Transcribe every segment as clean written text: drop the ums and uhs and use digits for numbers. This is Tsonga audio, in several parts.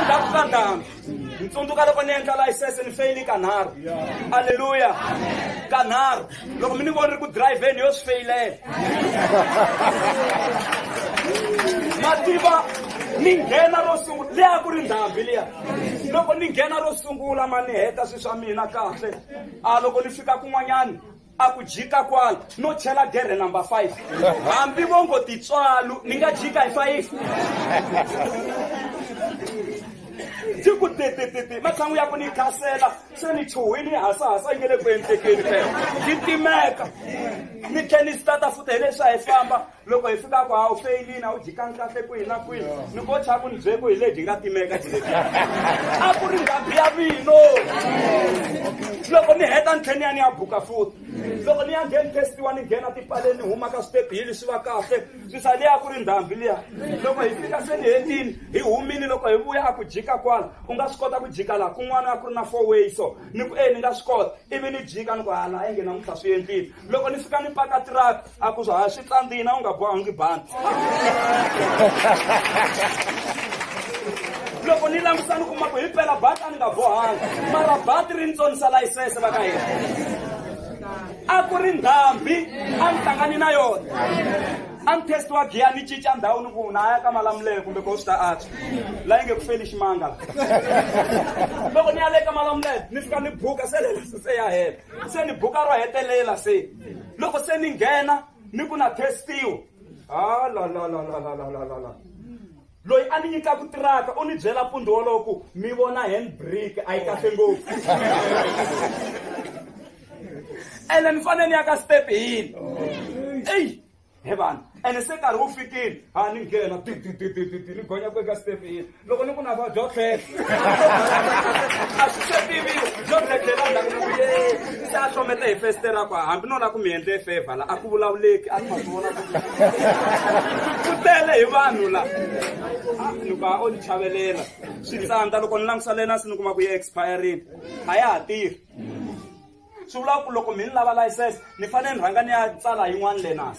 Endzhaku ka ndhambi ni tsundzuka loko ni endla layisense ni feyili kanharhu. Aleluya. Kanharhu loko mi ni voni ri ku driveni yo swi feyilela. Mativa ni nghena ro sungula liya ku ri ndhambi liya. Loko ni nghena ro sungula ma ni heta swi swa mina kahle. A loko ni fika kun'wanyani a ku jika kwala no chela gere number 5. Hambi vo ngo titswalu ni nga jika hi 5. Ti ku titititi matshan'wi ya ku ni khasela se ni chuhwini hasahasa yi nge le ku endlekeni phela yi timeka ni tlhe ni stata futhi hi leswi a hi famba loko hi fika ku a wu feyilini a wu jikangi kahle kwihi na kwihi ni ko chaku ni bye ku hi lebyi nga timeka byi a ku ri ndhambi ya vino. Loko ni heta ni tlhe ni ya ni ya buka futhi. Loko ni ya ngheni testiwa ni nghena tipaleni ni huma ka step hill swi va kahle swi sa liya ku ri ndhambi liya. Loko hi fika se ni hetini hi humini loko hi vuya a ku jika kwala u nga swi kota ku jika laha kun'wana a ku ri na 4 way so ni ku e ni nga swi kota ivi ni jika ni ku hala inge namuntlha swi endlile. Loko ni fika ni paka tiraka a ku ha swi tsandzini a wu nga bohangi bandi. Loko ni langusa ni kuma ku hi pela bandi a ni nga bohangi mara bandi ri ni tsonisa layisense va ka hina. A ku ri ndhambi a ni hlangani na yona. A ni testiwa giya ni cinca ndhawu ni ku na ya ka Malamulele kumbe ko swi ta antswa la yi nge ku feli ximanga. Loko ni ya le ka Malamulele ni fika ni buka se lela se ya hela se ni buka ro hetelela se loko se ni nghena ni ku na testiwa a la la la la la la la la la. Loyi a ni nyikaka tiraka u ni byela mpundzu wolowo ku mi vona handbrake a yi kahle ngopfu. Ene ni fanele ni ya ka step hill. Eyi he vanhu ene se nkarhi wu fikile ha ni nghena ti ti ti ti ti ni gonya ku eka step hill. Loko ni ku na va byo tlhela a swi se tiviwa byo tlhela ndzhaku ni ku ye se a hlomete hi fesitera ku hambi no la ku mi endle favor la a ku vulavuleki a ni ma swi vona ku tele hi vanhu la. Ni ku a o ni chavelela swi tsandza loko ni langusa lena se ni kuma ku yi expirini a ya ha tirhi. Swi vula ku loko mi ni lava license ni fanele ni rhanga ni ya tsala yin'wana learners.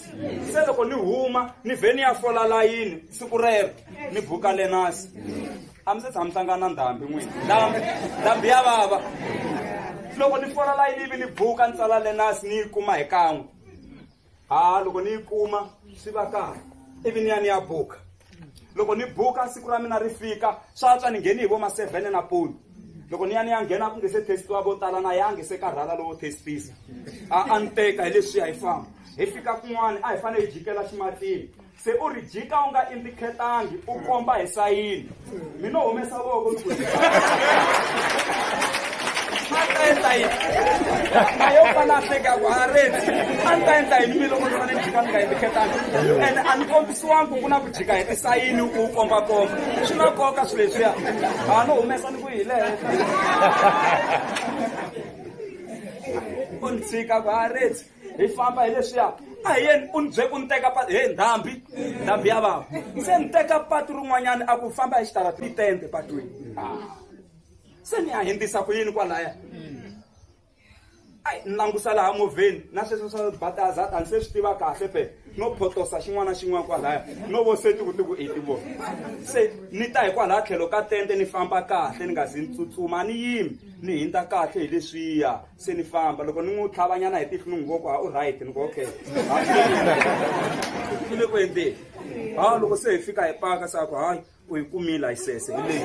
Se loko ni huma ni vhe ni ya fola layini siku rero ni buka learners. A mi se tshama hlangana na ndhambi n'wina. Ndhambi ndhambi ya vava. Loko ni fola layini ivi ni buka ni tsala learners ni yi kuma hi kan'we. Ha loko ni yi kuma swi va kahle ivi ni ya ni ya buka. Loko ni buka siku ra mina ri fika swa tswa ni ngheni hi vo ma 7 na poni. Loko ni ya ni ya nghena ku nge se testiwa vo tala na ya nge se karhala lowo testisa. A ni teka hi leswiya hi famba. Hi fika kun'wana a hi fanele hi jikela ximatini. Se u ri jika u nga indicatangi u komba hi sayini. Mi no humesa voko ni ku a ta endla yini? A yo fana a hleka ku a retsi. A ni ta endla yini mi loko ni fanele ni jika ni nga indicatangi? Ene a ni kombisiwangi ku na ku jika hi tisayini ku u komba komba. Swi na nkoka swilo leswiya. A no humesa ni ku hi le henhla. U ni tshika ku a retsi. Hi famba hi leswiya. A hi yeni u ni bye ku ni teka patu he ndhambi ndhambi ya vava. Se ni teka patu rin'wanyana a ku famba hi xitarata ni tende patwini. Se ni ya hindzisa ku yini kwalaya? Ai ni langusa laha movheni na sweswo swa bataza a ni se swi tiva kahle phela no photosa xin'wana na xin'wana kwalaya no vo se tiku tiku i tivo. Se ni ta hi kwalaya tlhelo ka tende ni famba kahle ni nga zi ni tsutsuma a ni yimi ni hindza kahle hi leswiya se ni famba. Loko ni n'wi tlhavanyana hi tihlo ni n'wi voko ha u right ni ku okay. Swi le ku endleni. Ha loko se hi fika hi paka se a ku hayi u yi kumile layisense hi leyi.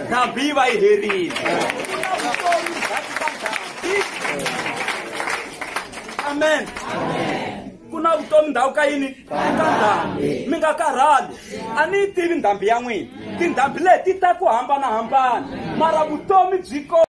Ndhambi yi va yi herile. Amen. Ku na vutomi ndhawu ka yini? Ka ndhambi. Mi nga karhali. A ni yi tivi ndhambi ya n'wina. Tindhambi leti ta ku hambanahambana mara vutomi byi kona.